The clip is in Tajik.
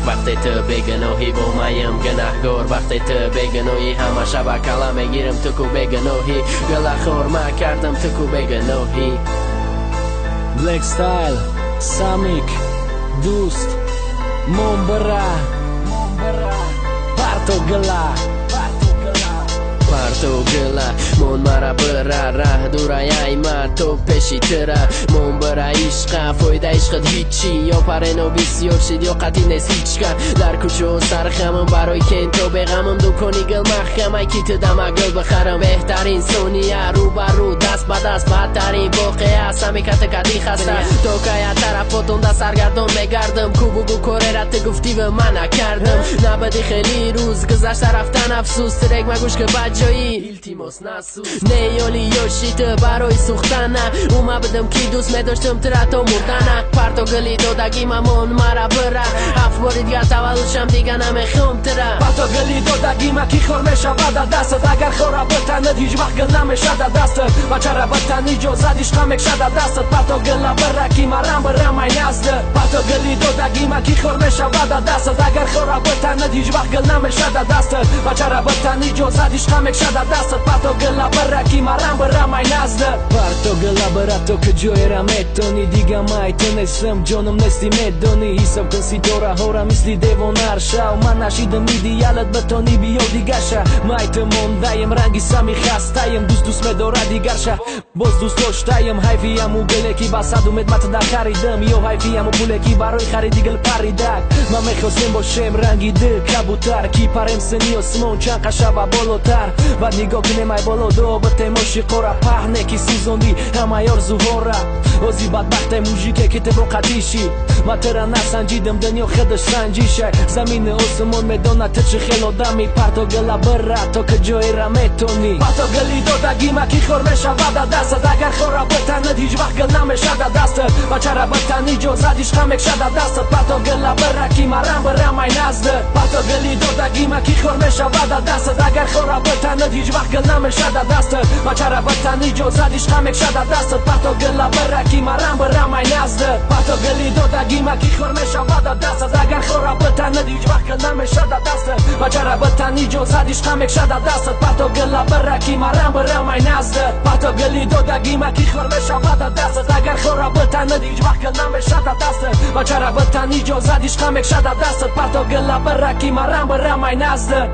Ишқ вақте ту бегуноҳӣ, бо маям гунаҳгор. Вақте ту бегуноҳӣ, ҳама шаба кала мегирам, ту ку бегуноҳӣ. Гулахор ма кардам, ту ку бегуноҳӣ. Black Style, Самик, Дӯст, Момбара, Парто гила. Парто гила, мон мара бира, раҳ дураяй ма то пеши тира. Мон бира ишқа, фоида ишқат ҳичи. Ё парено бисёр шид, ё қатӣ нест ҳичка. Дар кӯчао сархамам, барои кенто беғамам. Дукони гил маҳкамай, ки ту дама гил бихарам. Беҳтарин сония, рӯ ба рӯ, даст ба даст, бадтарин воқеа. Самиката кади хаста, то кая тарафотонда саргардон мегардам. Ку бугу корера ту гуфтива ман накардам. Набади хеле рӯз гузашта рафтан, афсӯс. Трек магӯш ки ба ҷои илтимос насӯз. Не ёли ёши ту барои сӯхтана. Ума будам ки дӯст медоштам тура то мурдана. Парто гили додагӣ, мамон мара бира. Ҳафт бори дигар таваллудшам, дига намехом тура. Парто гили додагима, ки хор мешавад дастат. Агар хора битанад, ҳеҷ вақт гил намешада дастат. Бачара битан иҷозат, ишқа мекшада дастат. Парто гила бира, ки марам бирамай наздат. Парто гили додагима, ки хор мешавад дастат. Агар хора битанад, ҳеҷ вақт гил намешада дастат. Бачара битан иҷозат, ишқа мекшада дастат. Парто гила бира, ки марам бирамай наздат. Парто гила бира, то ки ҷоера метони. Дига май ту нестам, ҷонам нести, медони. Ҳисоб кун ситораҳора, мисли девонар шав. Ман нашидам идеалат, битони биё дигаша. Май ту мондаем, ранги сами хастаем. Дӯст дӯст медорад дигарша, боз дӯст доштаем. Ҳайфи ҳаму гиле, ки ба сад умед ман туда харидам, ё ҳайфи ҳаму пуле, ки барои хариди гил паридак. Ман мехостем бошем ранги ду кабутар, ки парем сини осмон чанд қашава болотар. Баъд нигоҳ кунем ай боло, дуо битем ошиқора. Паҳне ки сӯзондӣ ҳамаи орзуҳора. Ози бадбахте мужике, ки ту бо қатишӣ. Ма тура насанҷидам, дунё худаш санҷиша. Замини осмон медонад, ту чӣ хел одамӣ. Парто гила бира, то ки ҷоера метонӣ. Парто гили додагима, ки хор мешавад дастат. Агар хора битанад, ҳеҷ вақт гил намешада дастат. Бачара битан иҷозат, ишқа мекшада дастат. Парто гила бира, ки марам бирамай наздат. Парто гили додагима, ки хор мешавад дастат. Агар хора битанад, ҳеҷ вақт гил намешада дастат. Бачара битан иҷозат, ишқа мекшада дастат. Парто гила бира, ки марам бирамай наздат. Парто гили додагима, ки хор мешавад дастат. Агар хора битанад, ҳеҷ вақт гил намешада дастат. Бачара битан иҷозат, ишқа мекшада дастат. Парто гила бира, ки марам бирамай наздат. Парто гили додагима, ки хор мешавад дастат. Агар хора битанад, ҳеҷ вақт гил намешада дастат. Бачара битан иҷозат, ишқа мекшада дастат. Парто гила бира, ки марам бирамай наздат.